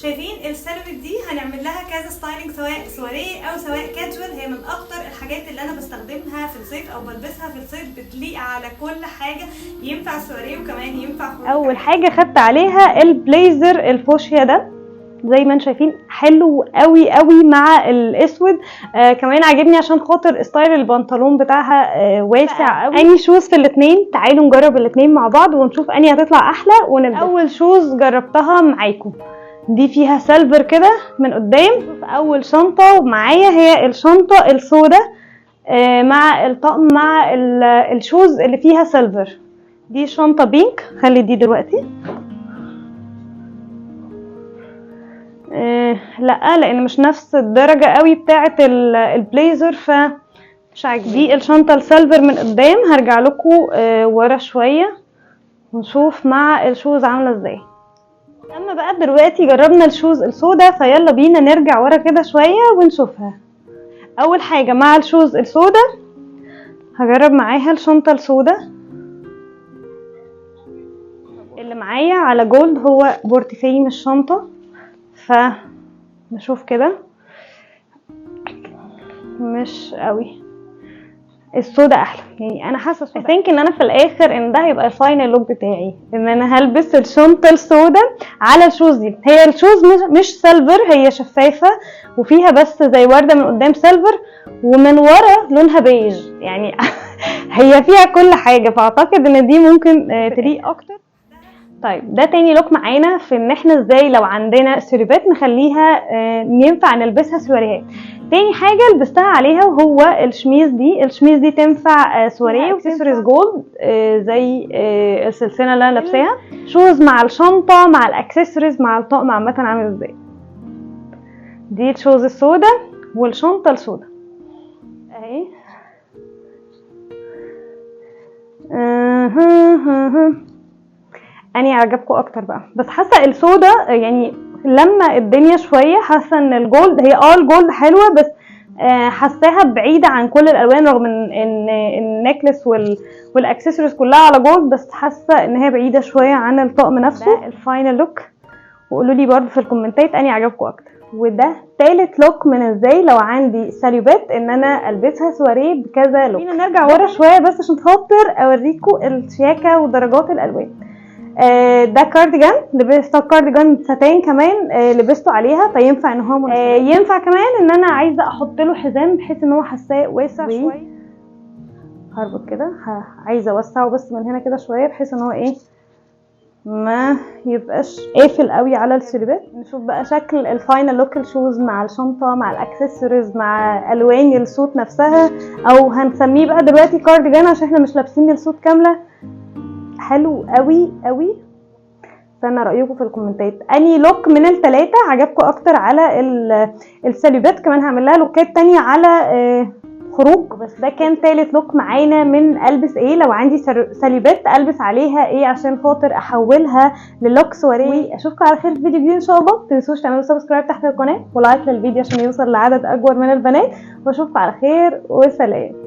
شايفين السالوبيت دي هنعمل لها كذا styling، سواء سواريه او سواء كاجوال. هي من اكتر الحاجات اللي انا بستخدمها في الصيف او بلبسها في الصيف، بتليق على كل حاجة، ينفع سواريه وكمان ينفع خروج. اول حاجة خدت عليها البليزر الفوشيا ده، زي ما انتم شايفين حلو قوي قوي مع الاسود. كمان عاجبني عشان خاطر style البنطلون بتاعها واسع قوي. اني shoes في الاثنين، تعالوا نجرب الاثنين مع بعض ونشوف اني هتطلع احلى ونبدا. اول shoes جربتها معاكم دي فيها silver كده من قدام. اول شنطه معايا هي الشنطة السوداء مع الطقم مع ال shoes اللي فيها silver. دي شنطه pink، خلي دي دلوقتي. لا لان مش نفس الدرجة قوي بتاعه البليزر، ف مش عاجبني. دي الشنطة ال silver من قدام، هرجع لكم ورا شوية ونشوف مع ال shoes عامله ازاي. اما بقى دلوقتي جربنا ال shoes السودا، فيلا بينا نرجع ورا كده شوية ونشوفها. اول حاجة مع ال shoes السودا هجرب معاها الشنطة السودا اللي معايا على gold، هو بورتفيه مش شنطه، فنشوف كده. مش قوي السودا احلى، يعني انا حاسه I think ان انا في الاخر ان ده هيبقى ال final look بتاعي، ان انا هلبس الشنطة السودا على ال shoes دي. هي ال shoes مش silver، هي شفافة وفيها بس زي ورده من قدام silver ومن ورا لونها بيج، يعني هي فيها كل حاجة، فاعتقد ان دي ممكن تليق اكتر. طيب ده تاني look معانا في ان احنا ازاي لو عندنا سيربات نخليها ينفع نلبسها سواريهات. تاني حاجة لبستها عليها وهو الشميز دي. الشميز دي تنفع سواريه و accessories gold، زي السلسلة اللي انا لابساها، shoes مع الشنطة مع الاكسسوارز مع الطقم عامة عامل ازاي. دي ال shoes السودا والشنطه السودا اهي. اني عجبكم اكتر بقى، بس حاسه السودا يعني لما الدنيا شوية، حاسه ان ال gold هي ال gold حلوة، بس حاساها بعيدة عن كل الالوان، رغم ان ال necklace والاكسسوارز كلها على gold، بس حاسه ان هي بعيدة شوية عن الطقم نفسه. ده ال final look، وقولوا لي برده في الكومنتات اني عجبكم اكتر. وده تالت look من ازاي لو عندي ساليوبات ان انا البسها سواريه بكذا look. خلينا نرجع ورا شوية بس عشان خاطر اوريكم الشياكه ودرجات الالوان. ده كارديجان، لبسته كارديجان ساتان كمان، لبسته عليها، فينفع ان هو مناسب. ينفع كمان ان انا عايزه احط له حزام بحيث ان هو حساه واسع شوية. هربط كده، عايزه اوسعه بس من هنا كده شوية بحيث ان هو ما يبقاش قافل قوي على السيربات. نشوف بقى شكل ال final look، ال shoes مع الشنطة مع الاكسسوارز مع الوان ال suit نفسها، او هنسميه بقى دلوقتي كارديجان عشان احنا مش لابسين ال suit كاملة. حلو قوي قوي. استنى رايكم في الكومنتات، اني look من الثلاثة عجبكم اكتر على الساليوبات؟ كمان هعمل لها لوكات تانية على خروج. بس ده كان تالت look معانا من البس ايه لو عندي ساليوبات البس عليها ايه عشان خاطر احولها لل look سواريه. اشوفكم على خير في فيديو جديد ان شاء الله. ما تنسوش تعملوا subscribe تحت القناة و like للفيديو عشان يوصل لعدد اكبر من البنات، واشوفكم على خير وسلام.